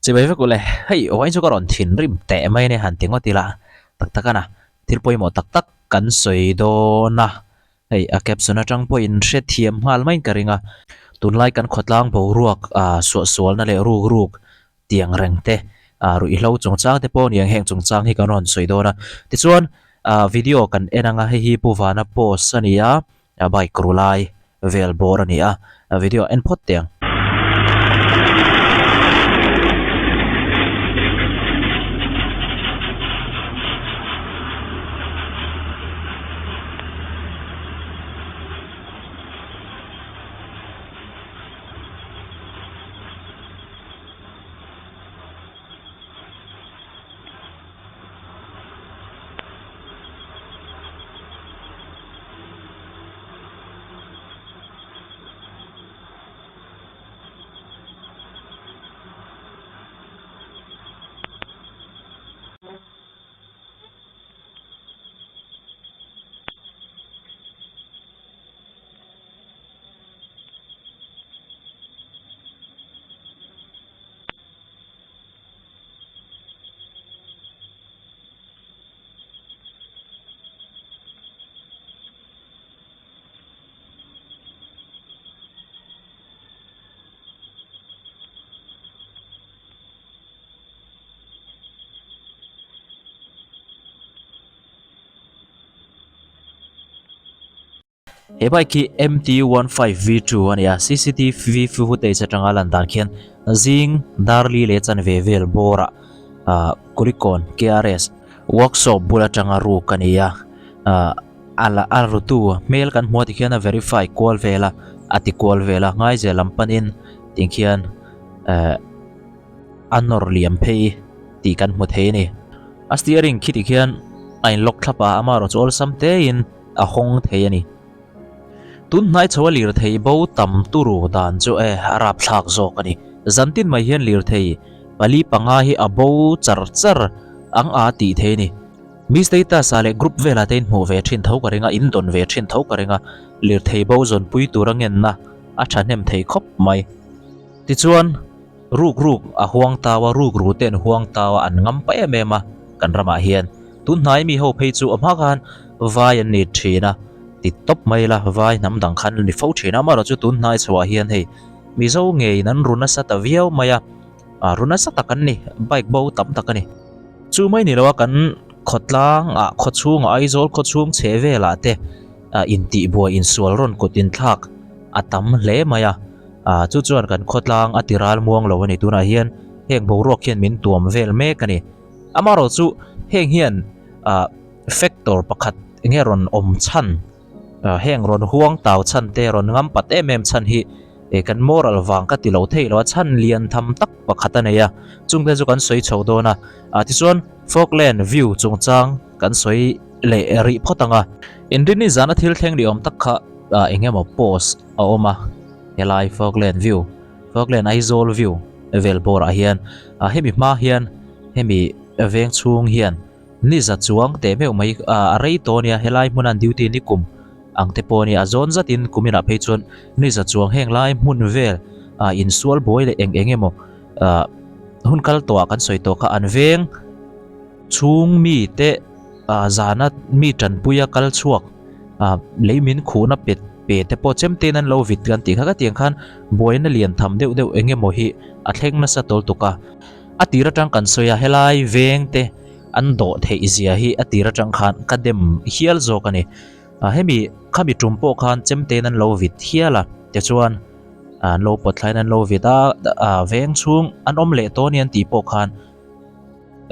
Chibai vek ule, hei vawiin chu ka rawn thinrim teh mai a nia han ti ngawt ila, tak tak a na, thil pawimawh tak tak kan sawi dawn a, hei a caption atang pawhin hrethiam nghal maiin ka ring a, tunlai kan khawtlang boruak ah suahsualna leh ruk ruk tiang reng te ah ruihhlo chungchang te pawh aniang heng chungchang hi kan rawn sawi dawn a, tichuan ah video kan en anga hei hi Pu Vana post a ni a. A bike ru lai vel bawr a ni a, a video en phawt teh ang. He bike hi MT15V2 a ni a, cctv footage atanga lan dan khian zing darli leh chanve vel bawrah ah Kulikawn KRS workshop bul atanga ruk a ni a, ah a la a rutu hmel kan hmuh a tikhian a verify kual vel a, a ti kual vel a ngaizel lam panin tih khian eh a nawr liam phei tih kan hmu thei a ni. A steering khi tikhian a in lock thlap a, amaherawhchu chu awlsam tein a hawng thei a ni. Tun hnai chho a lirthei bo tam turu dan chu e a rapthlak zawk a ni. Zantin mai hian lirthei pali panga hi a bo char char ang a tih thei a ni. Mi status ah leh group velah te in hmuh ve thin tho ka ring a, in dawn ve thin tho ka ring a, lirthei bo zawnpui tura ngenna a thahnem thei khawp mai. Tichuan. Ruk ruk a huang tau a, ruk ru te an huang tau a, an ngam pa em em a kan ramah hian. Tun hnai mi ho phei chu a hma khan vai an ni thin a, ti tawp mai la vai hnam dang khan an ni fo thin a, amaherawh chu tun hnai chhuah hian hei Mizo ngeiin an ru nasa ta viau mai a, ah ru nasa tak an ni, bike bo tam tak a ni. Chu mai ni lo a kan khawtlang ah khawchhung ah Aizawl khawchhung chhe velah te ah intihbuai insual rawn kut inthlak a tam hle mai a. Ah chu chuan kan khawtlang a ti ral muang lo a ni tunah hian heng boruak hian min tuam vel mek a ni amaherawh chu heng hian ah factor pakhat enge rawn awm chhan ah heng rawn huang tau chhan te rawn ngam pat em em chhan hi eh kan moral vang ka ti lo thei lo a chhan lian tham tak pakhat a nei a chungte chu kan sawi chho dawn a ah tichuan Falkland view chungchang kan sawi leh rih phawt ang a inrinni zana thil thleng ni awm tak kha ah eng emaw post a awm a. Helai Falkland view, Falkland Aizawl view vel bawrah hian ah hemi hma hian hemi veng chhung hian ni za chuang teh meuh mai ah a rei tawh ania helai hmuna an duty ni kum ang te pawh ania a zawn zatin kum inah phei chuan ni za chuang heng lai hmun vel ah insual buai leh eng eng emaw ah hun kal tawh ah kan sawi tawh kha an veng chhung mi te ah zana mi tanpuia kal chhuak ah lei min khuhna pe pe te pawh chem ten an lo vit kan tih kha ka tiang khan buaina lian tham deuh deuh eng emaw hi a thleng nasa tawl tuk a a tir atang kan sawi a helai veng te an dawh theih zia hi a tir atang khan ka dem hial zawk a ni ah hemi khami tum pawh khan chem ten an lo vit hial a tichuan an lo pawt thlaiin an lo vit a ah veng chhung an awm leh tawh a ni an tih pawh khan.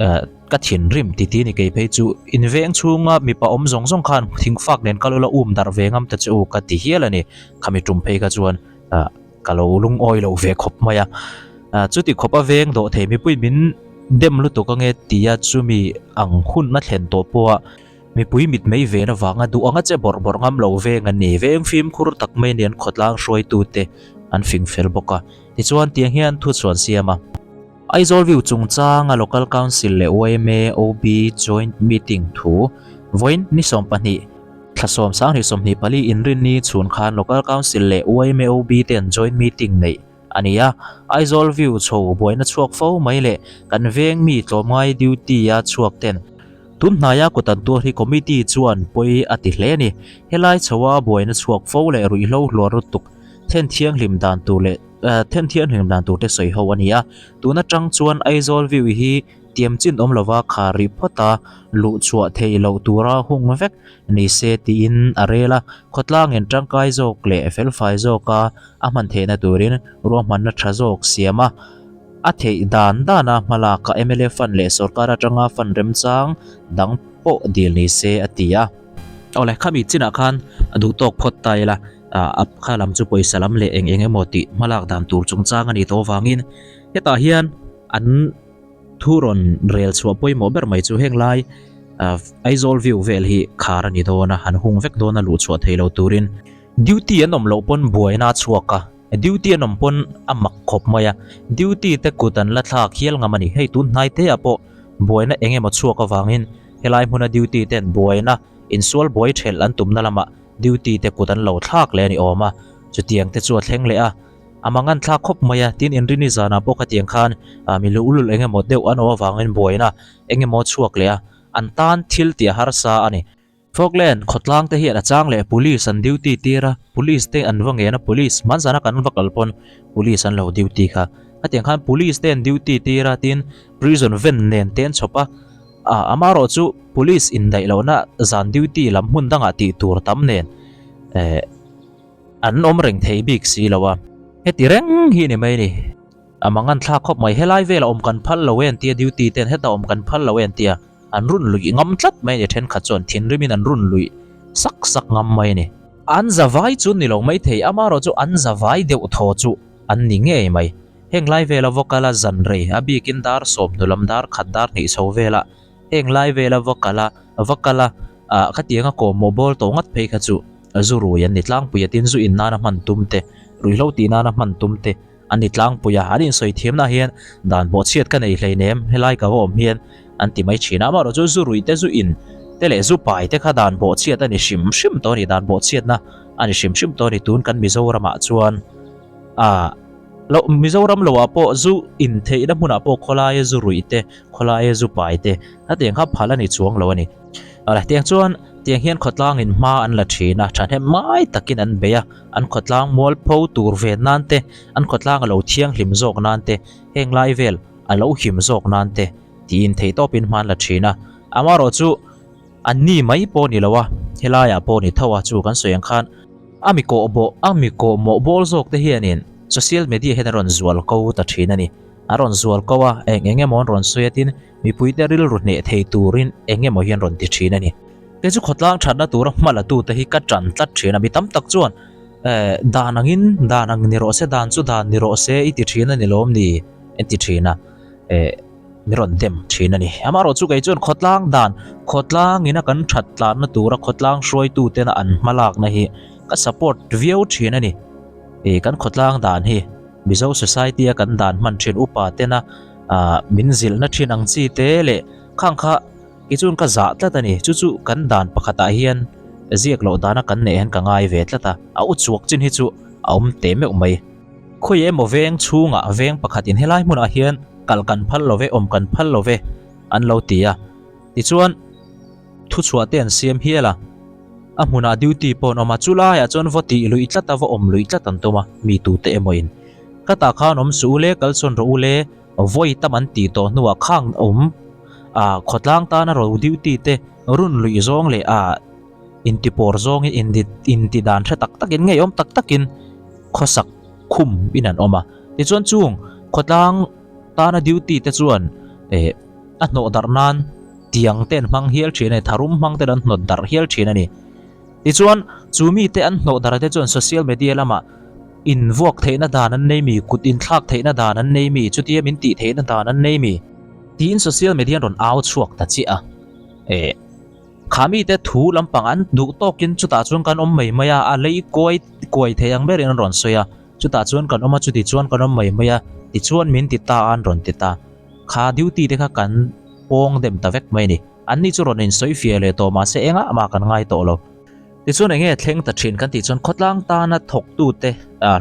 Eh ka thinrim ti ti ni kei phei chu in veng chhunga mipa awm zawng zawng khan thingfak nen kal ula um darh ve ngam ta che u ka ti hial a ni khami tum phei kha chuan ah ka lo lungawi lo ve khawp mai a ah chuti khawp a veng dawh thei mipui min dem lutuk ange tia chumi ang hun a thlen tawh pawh a mipui mit mei ven avanga duh anga che bawrh bawrh ngam lo veng an ni veng fimkhur tak mai nen khawtlang hruaitu te an fing fel bawk a tichuan tiang hian thu chhuan siam a. Aizawl View chungchanga Local Council leh yma OB Joint Meeting thu vawiin ni 12 thla 10 sang 24 inrinni chhun khan Local Council leh yma OB te an Joint Meeting neih. a ni a. Aizawl view chho buaina chhuak fo mai leh kan veng mi tlawmngai duty a chhuak ten tun hnaia kut an tuar hi committee chuan pawi a ti hle a ni. Helai chhoa buaina chhuak fo leh ruihhlo hluar lutuk then thianghlim dan tur leh then thianghlim dan tur te sawi ho a ni a. Tun atang chuan Aizawl view hi tiam chin awm lova khar rih phawt a, luh chhuah theih loh tura hung vek ni se tiin a rel a. Khawtlangin tangkai zawk leh felfai zawka a hman theihna turin ruahmanna tha zawk siam a, a theih dan dana hmalak a mla fund leh sorkar atanga fund remchang dang pawh dil ni se a ti a. Awle, khami chinah khan duh tawk phawt ta ila, a kha lam chu pawisa lam leh eng eng emaw tih hmalak dan tur chungchang a nih tawh avangin hetah hian an Thu rawn rel chhuah pawimawh ber mai chu heng lai Aizawl view vel hi khar a ni dawn a, an hung vek dawn a luh chhuah thei lo turin. Duty an awm loh pawn buaina a chhuak a, duty an awm pawn a mak khawp mai a, duty te kut an la thlak hial ngam a ni. Hei tun hnai te ah pawh buaina eng emaw chhuak avangin helai hmuna duty ten buaina insual buai thelh an tumna lamah duty te kut an lo thlak leh a ni awm a, chutiang te chu a thleng leh a. A mangan thlak khawp mai a, tin Inrini zanah pawh khatiang khan mi luh ulul eng emaw deuh an awm avangin buaina eng emaw chhuak leh a, an tan thil tih a harsa a ni. Falkland khawtlang te hian a chang leh Police an duty tir a, Police te an va ngen a, Police hman zana kan va kal pawn Police an lo duty kha. Khatiang khan Police te an duty tir a, tin Prison ven nen te an chhawp a, amaherawh chu Police indaih lohna zan duty lam hmun dangah tih tur tam nen eh. An awm reng thei bik si lo a. Heti reng hi ni mai ni. A mangan thlak khawp mai. Helai vela awm kan phal lo en tia duty ten heta awm kan phal lo en tia an run luih ngam tlat mai ni. Thenkhat chuan thinrimin an run luih sak sak ngam mai ni. An zavai chu ni lo mai thei. Amaherawh chu an zavai deuh thaw chu an ni ngei mai. Heng lai vela va kal a zan rei a bikin dar sawmhnu lam dar khat dar hnih chho vela Heng lai vela va kal a, va kal a, ah khatianga kawmhmawh bawl tawh ngat phei kha chu zu rui an ni tlangpui a, tin zu in nana hman tum te, ruihhlo tih nana hman tum te an ni tlangpui a, an insawi thiamna hian dan bawhchhiat ka nei hleinem helai ka va awm hian an ti mai thin a, amaherawh chu zu ruih te zu in te leh zu pai te kha dan bawhchhiat a ni hrim hrim tawh a ni, dan bawhchhiatna a ni hrim hrim tawh a ni tun kan Mizoramah chuan ah. Loh Mizoram loah pawh zu in theihna hmunah pawh khawlaia zu ruih te, khawlaia zu pai te hetiang kha phal a ni chuang lo a ni. Awle tiang chuan tiang hian khawtlangin hma an la thin a, thahnem ngai takin an bei a, an khawtlang mualpho tur ve nan te, an khawtlang a lo thianghlim zawk nan te, heng lai vel a lo him zawk nan te tiin theihtawpin hma an la thin a. Amaherawh chu An ni mai pawh ni lo a, helaiah pawh ni tho a, chu kan sawi ang khan a mi kawh bawh, a mi kawh mawh bawl zawk te hianin social media hian a rawn zual ko ta thin a ni. A rawn zual ko a, eng eng emaw an rawn sawi a tin mipuite rilru hneh thei turin eng emaw hi an rawn ti thin a ni. Kei chu khawtlang thatna tura hma la tute hi ka tan tlat thin a, mi tam tak chuan eh dan angin dan ang ni rawh se, dan chu dan ni rawh se i ti thin a ni lawm ni an ti thin a, eh. Mi rawn dem thin a ni. Amaherawh chu kei chuan khawtlang dan, khawtlang ina kan that tlanna tura khawtlang hruaitu tena an hmalakna hi ka support viau thin a ni. Ih kan khawtlang dan hi Mizo society a kan dan hman thin upa tena ah min zilhna thin ang chi te leh khang kha kei chuan ka zah tlat a ni. Chu chu kan dan pakhatah hian ziak loh dana kan neih hian ka ngai ve tlat a, a uchuak chin hi chu a awm teh meuh mai. Khawi emaw veng chhungah veng pakhatin helai hmunah hian kal kan phal lo ve, awm kan phal lo ve an lo ti a. Tichuan thuchhuah te an siam hial a, a hmunah duty pawh an awm a, chu laiah chuan vaw tih luih tlat a, vaw awm luih tlat an tum a, mi tute emawin ka tah khan awm suh u le, kal sawn rawh u le, vawi tam an tih tawh hnuah khang awm ah khawtlang tana ro duty te run luih zawng leh ah intipawr zawngin inti dan hre tak takin ngeiawm tak takin khawsak khum in an awm a. Tichuan chung khawtlang tana duty te chuan eh a hnawh darh nan tiang te an hmang hial thin a ni, tharum hmang ten an hnawt darh hial thin a ni. Tichuan chu mite an hnawh darh te chuan social media lamah invuak theihna dan an nei mi, kut inthlak theihna dan an nei mi, chutia min tih theihna dan an nei mi tiin social media an rawn au chhuak ta chiah a. Eh. Kha mite thu lampang an duh tawkin chutah chuan kan awm mai mai a, a lei kuai kuai thei ang berin an rawn sawi a, chutah chuan kan awm a, chuti chuan kan awm mai mai a, tichuan min ti ta a an rawn ti ta. Kha duty te kha kan pawng dem ta vek mai a ni. An ni chu rawn insawi fiah leh tawh mahse engah mah kan ngai tawh lo. Tichuan eng nge thleng ta thin kan tih chuan khawtlang tana thawktute,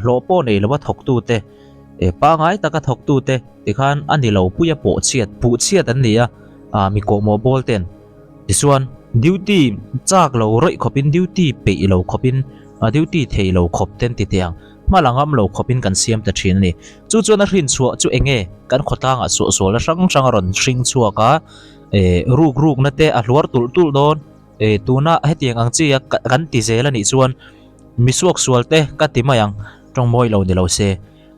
hlawh pawh nei lova thawktute. E pangai taka thawktute tikhan a ni lo puia pawh chhiat puh chhiat an ni a, ah mi kawhmawh bawl ten. Tichuan duty chak lo rawih khawpin duty peih lo khawpin ah duty thei lo khawp ten ti teh ang hma la ngam lo khawpin kan siam ta thin a ni. Chu chuan a hrin chhuah chu eng nge kan khawtlangah suahsualna hrang hrang a rawn hring chhuak a, e ruk rukna te a hluar tulh tulh dawn. E tuna hetiang ang chi a kan ti zel a nih chuan misuak sual te ka ti mai ang tawng mawi lo ni lo se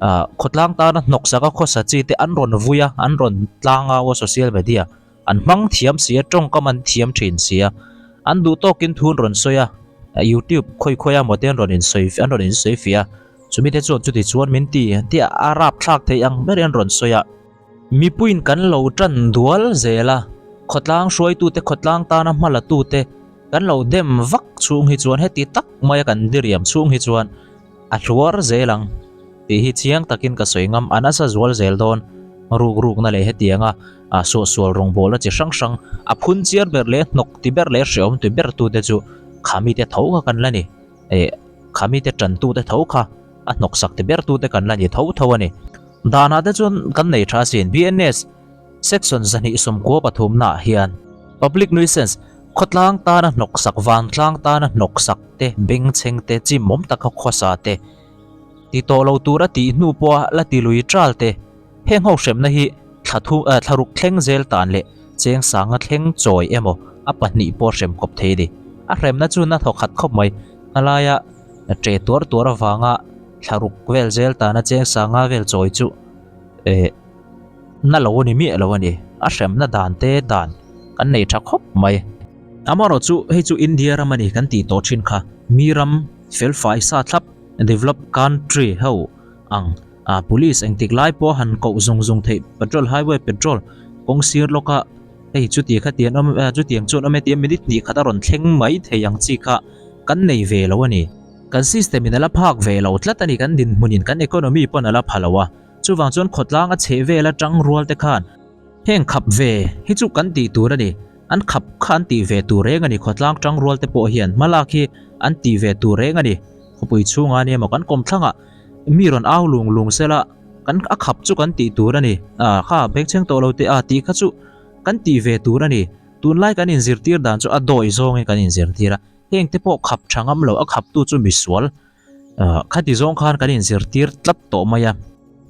ah khawtlang tana hnawk sak a khawsa chi te an rawn vui a an rawn tlang au a social media an hmang thiam si a tawngkam an thiam thin si a an duh tawkin thu an rawn sawi a youtube khawi khawi a maw te an rawn insawi an rawn insawi fiah a chumi te chuan chuti chuan min ti tih a rapthlak theih ang ber in an rawn sawi a. Mipuiin kan lo tan dual zel a, khawtlang hruaitute khawtlang tana hma latute kan lo dem vak chhung hi chuan heti tak maia kan diriam chhung hi chuan a hluar zel ang tih hi chiang takin ka sawi ngam a nasa zual zel dawn. Ruk rukna leh hetianga suahsual rawngbawlna chi hrang hrang a phun chiar ber leh hnawk ti ber leh hrehawm ti ber tute chu khamite tho kha kan la ni. Eh khamite tantute tho kha a hnawksak ti ber tute kan la ni tho tho a ni. Danah te chuan kan nei tha asin. BNS Section 293 naah hian Public Nuisance, khawtlang tana hnawksak, vantlang tana hnawksak te, bengchheng te, chimawm taka khawsa te, ti tawh lo tura tih hnu pawha la ti lui tral te, heng ho hremna hi thla thu thla ruk thleng zel tan leh cheng sanga thleng chawi emaw a pahnih pawh hrem kawp thei a ni. A hremna chu na thawkhat khawp mai. Halaia ṭe tuar tuar avanga thla ruk vel zel tana cheng sanga vel chawi chu eh na lo a ni miah lo a ni. A hremna dan te dan kan nei tha khawp mai. Amaherawh chu hei chu India ram a ni kan tih tawh thin kha. Mi ram felfai sa thlap develop country ho ang ah police engtik lai pawh han koh zung zung theih patrol highway patrol kawng sir lawka hei chuti kha tian awm chutiang chuan awm e tia minute hnih khat a rawn thleng mai thei ang chi kha kan nei ve lo a ni. Kan system in a la phak ve lo tlat a ni, kan dinhmun in kan economy pawn a la pha lo a, chuvang chuan khawtlang a chheh vel atang rual te khan heng khap ve hi chu kan tih tur a ni, an khap kha an tih ve tur reng a ni, khawtlang tang rual te pawh hian hmalak hi an tih ve tur reng a ni, khawpui chhungah a ni emaw kan kawmthlangah mi rawn au lung lung sela kan a khap chu kan tih tur a ni, ah kha bengchheng tawh lo teh a tih kha chu kan tih ve tur a ni, tunlai kan inzirtir dan chu a dawi zawngin kan inzirtir a. Heng te pawh khap tha ngam lo, a khaptu chu misual khati zawng khan kan inzirtir tlat tawh mai a.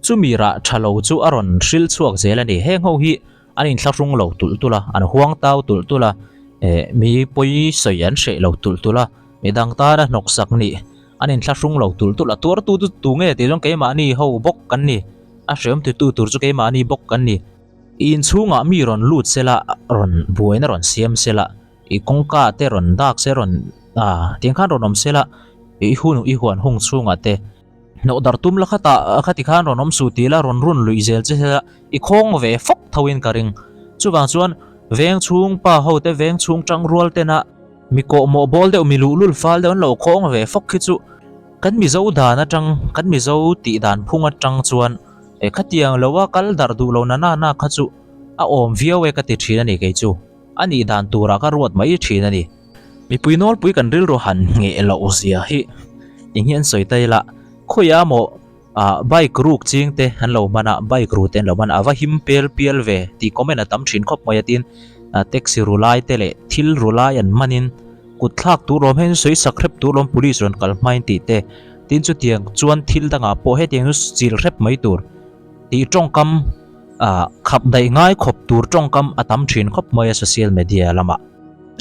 Chumi rah tha lo chu a rawn hril chhuak zel a ni. Heng ho hi an inthlahrung lo tulh tulh a, an huang tau tulh tulh a, mi pawi sawi an hreh lo tulh tulh a, midang tana hnawksak nih an inthlahrung lo tulh tulh a. Tuartu chu tu nge tih chuan keimahni ho bawk kan ni, a hreawm titu tur chu keimahni bawk kan ni. I inchhungah mi rawn lut sela, rawn buaina rawn siam sela. I kawngka te rawn dak se rawn ah tiang khan rawn awm se la i hun i huan hung chhungah te hnawh dar tum la khatah khati khan rawn awm suh tih la rawn run luih zel che se la i khawng ve fawk tho in ka ring chuvang chuan veng chhung pa ho te veng chhung tang rual tena mi kawh mawh bawl deuh mi luhlul fal deuh an lo khawng ve fawk khi chu kan mizo dan atang kan mizo tih dan phung atang chuan e khatiang lo a kal darh duh lo na na na kha chu a awm viau e ka ti thin a ni kei chu. A nih dan turah ka ruat mai thin a ni. Mipui nawlpui kan rilru han ngheh loh zia hi eng hi an sawi ta ila, khawiah maw ah bike ruk ching te an lo hman a, bike ru te an lo hman a, a va him pel pial ve tih comment a tam thin khawp mai a tin taxi ru lai te leh thil ru lai an hmanin kut thlak tur lawm heng chu sawi sak hrep tur lawm police rawn kal hmain tih te, tin chutiang chuan thil dangah pawh hetiang chu chil hrep mai tur. Tih tawngkam ah khap daih ngai khawp tur tawngkam a tam thin khawp mai a social media lamah.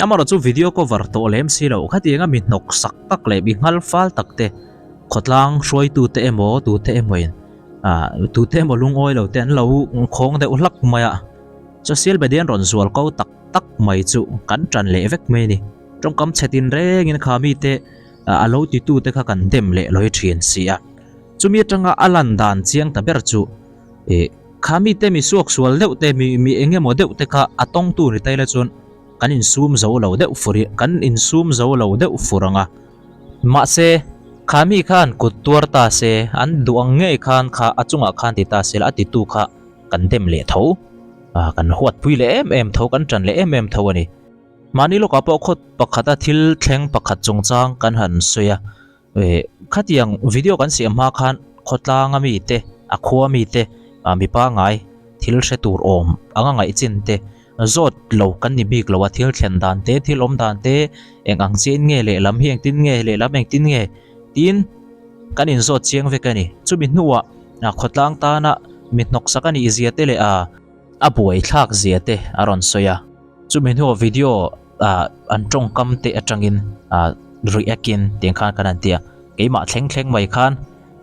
Amaherawh chu video cover tawh lem si loh khatiang a mi hnawk sak tak leh mi nghal fal tak te khawtlang hruaitu te emaw tute emaw in ah tute emaw lungawi lo te an lo khawng deuh hlak mai a. Social media an rawn zual ko tak tak mai chu kan tan leh vek mai a ni. Tawngkam chhe tin rengin kha mite a lo titu te kha kan dem leh lawi thin si a. Chumi atanga a lan dan chiang ta ber chu eh kha mite mi suak sual deuh te mi mi eng emaw deuh te kha a tawngtu ni taila chuan kan insum zo lo deuh fur i kan insum zo lo deuh fur ang a. Mahse kha mi khan kut tuar ta se an duh ang ngei khan kha a chungah khan ti ta se la a titu kha kan dem leh tho ah kan huatpui leh em em tho kan tan leh em em tho a ni. Mahni lawkah pawh khawt pakhata thil thleng pakhat chungchang kan han sawi a. Eh khatiang video kan siam hma khan khawtlang a mi te. a khua mite mi pangai thil hre tur awm anga ngaih chin te zawt lo kan ni bik lo a, thil thlen dan te thil awm dan te eng ang chiahin nge lehlam hi engtin nge lehlam engtin nge tiin kan inzawt chiang vek a ni. Chumi hnuah khawtlang tana mi hnawksak a nih zia te leh a a buaithlak zia te a rawn sawi a. Chumi hnuah video ah an tawngkam te atangin ah react in tiang khan kan han ti a, keimah thleng thleng mai khan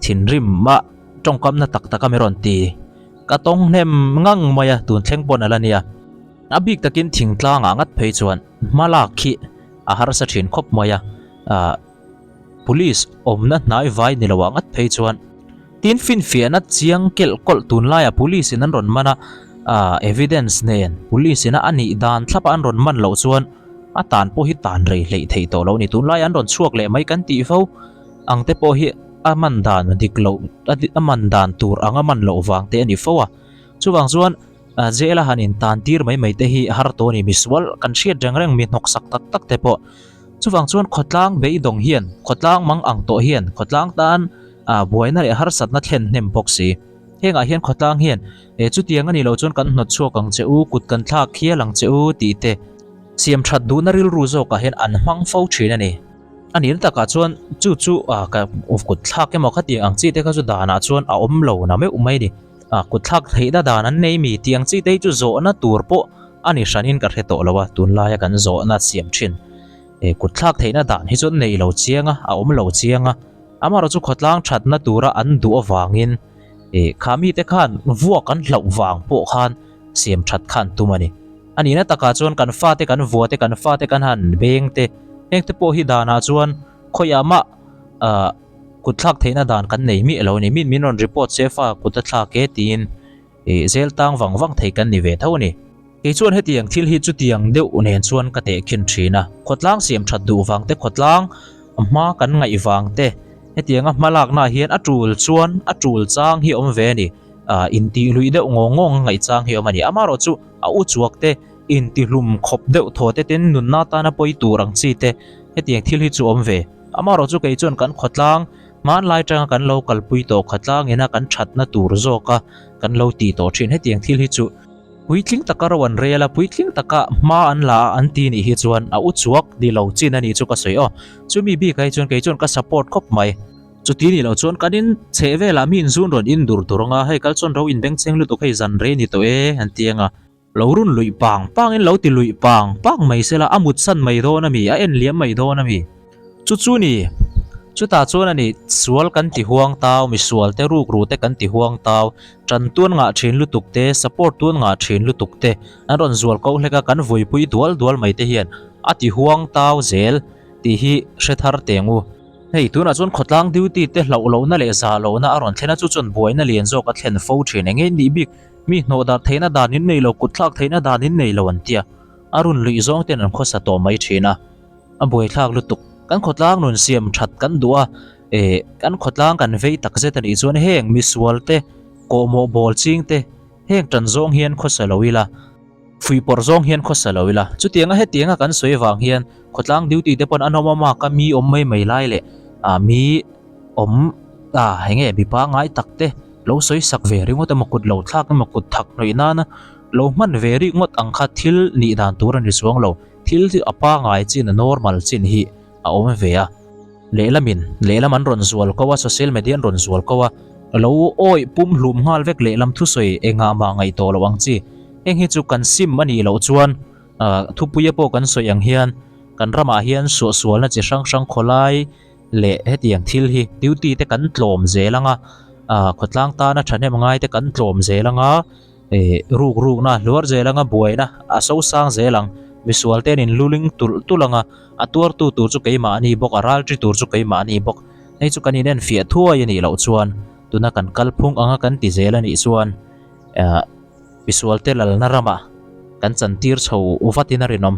thinrim a tawngkam na tak tak a mi rawn ti. Ka tawng hnem ngang mai a tun thleng pawn a la nia. A bik takin thingtlang ah ngat phei chuan hma lak khi a harsa thin khawp mai a ah police awmna hnai vai ni lo ah ngat phei chuan tin finfiahna chiang kelh kawlh tunlaiah police in an rawn man a ah evidence nen police in a anih dan thlap a an rawn man loh chuan a tan pawh hi tan rei hleih theih tawh lo a ni tunlaiah an rawn chhuak leh mai kan tih fo ang te pawh hi a man dan dik loh a man dan tur anga man loh vang te a ni fo a chuvang chuan ah jail a han in tan tir mai mai te hi har tawh a ni misual kan hriat reng reng mi hnawksak tak tak te pawh chuvang chuan khawtlang beidawng hian khawtlang mang ang tawh hian khawtlang tan ah buaina leh harsatna thlen hnem bawk si hengah hian khawtlang hian eh chutiang a nih loh chuan kan hnawt chhuak ang che u kut kan thlak hial ang che u tih te siam that duhna rilru zawkah hian an hmang fo thin a ni. A nihna takah chuan chu chu ah ka kut thlak emaw khatiang ang chi te kha chu danah chuan a awm lo na meuh mai a ni. Ah kut thlak theihna dan an nei mi tih ang chi te hi chu zawhna tur pawh a ni hranin ka hre tawh lo a, tunlaia kan zawhna siam thin. Eh kut thlak theihna dan hi chu an nei lo chiang a, a awm lo chiang a. Amaherawh chu khawtlang thatna tura an duh avangin eh kha mite khan vuak an hlauh vang pawh khan siam that kha an tum a ni. A nihna takah chuan kan fate kan vua te, kan fate kan han beng te, heng te pawh hi danah chuan khawiah mah ah kut thlak theihna dan kan nei miah lo a ni. Min min rawn report se fa kut a thlak e tiin ih zel tang vang vang thei kan ni ve tho a ni. Kei chuan hetiang thil hi chutiang deuh nen chuan ka tehkhin thin a, khawtlang siam that duh vang te, khawtlang hma kan ngaih vang te, hetianga hma laknaah hian a tul chuan a tul chang hi a awm ve a ni. Ah intih luih deuh ngawng ngawng a ngaih chang hi a awm a ni. Amaherawh chu a u chuak te, intihlum khawp deuh thaw te tin nunna tana pawi tur ang chi te hetiang thil hi chu awm ve. Amaherawh chu kei chuan kan khawtlang hmanlai tanga kan lo kalpui tawh khawtlang ina kan thatna tur zawka kan lo tih tawh thin hetiang thil hi chu puitling taka ro an rel a, puitling taka hma an la a an ti nih hi chuan a u chuak ni lo chin a nih chu ka sawi aw. Chumi bikah hi chuan kei chuan ka support khawp mai. Chuti nih loh chuan kan in chheh velah mi inzun rawn in dur dur anga hei kal chuan ro in beng cheng lutuk hei zan rei ni tawh e an ti anga lo run luih pang pang in lo ti luih pang pang mai sela a mut san mai dawn ami a en liam mai dawn ami chu chu ni chutah chuan ani sual kan ti huang tau misual te ruk ru te kan ti huang tau tan tuan ngah thin lutuk te support tuan ngah thin lutuk te an rawn zual ko hlek a kan vuipui dual dual mai te hian a ti huang tau zel tih hi hre thar teng u. Hei, tunah chuan khawtlang duty te hlauh lohna leh zah lohna a rawn thlen a, chu chuan buaina lian zawk a thlen fo thin. Eng nge nih bik? Mi hnawh dar theihna dan in nei lo, kut thlak theihna dan in nei lo an tia. A run luih zawng ten an khawsa tawh mai thin a. A buaithlak lutuk. Kan khawtlang nun siam that kan duh a, eh, kan khawtlang kan vei tak zet a nih chuan heng misual te, kawhmawh bawl ching te, heng tan zawng hian khawsa lo ila. Fuihpawrh zawng hian khawsa lo ila, chutianga hetianga kan sawi avang hian khawtlang duty te pawn an awm awm a, ka mi awm mai mai lai leh ah mi awm ah eng nge mi pangngai tak te lo sawi sak ve ringawt emaw kut lo thlak emaw kut thak hnawih nana lo hman ve rikngawt ang kha thil nih dan tur a ni chuang lo, thil hi a pangngai chin a normal chin hi a awm ve a. Lehlamin lehlam an rawn zual ko a, social media an rawn zual ko a, lo awih pum hlum nghal vek lehlam thusawi engah mah ngaih tawh loh ang chi. Heng hi chu kan sim a nih loh chuan thupuia pawh kan sawi ang hian kan ramah hian suahsualna chi hrang hrang khawlai leh hetiang thil hi duty te kan tlawm zel ang a, khawtlang tana thahnem ngai te kan tlawm zel ang a, Ih ruk rukna hluar zel anga buaina a so sang zel ang. Misual te an inluling tulh tulh anga a tuartu tur chu keimah a ni bawk, a ralṭi tur chu keimah a ni bawk. Hei chu kan inenfiah thuai a nih loh chuan tuna kan kalphung anga kan ti zel a nih chuan misual te lalna ramah kan chantir chho vatin a rinawm.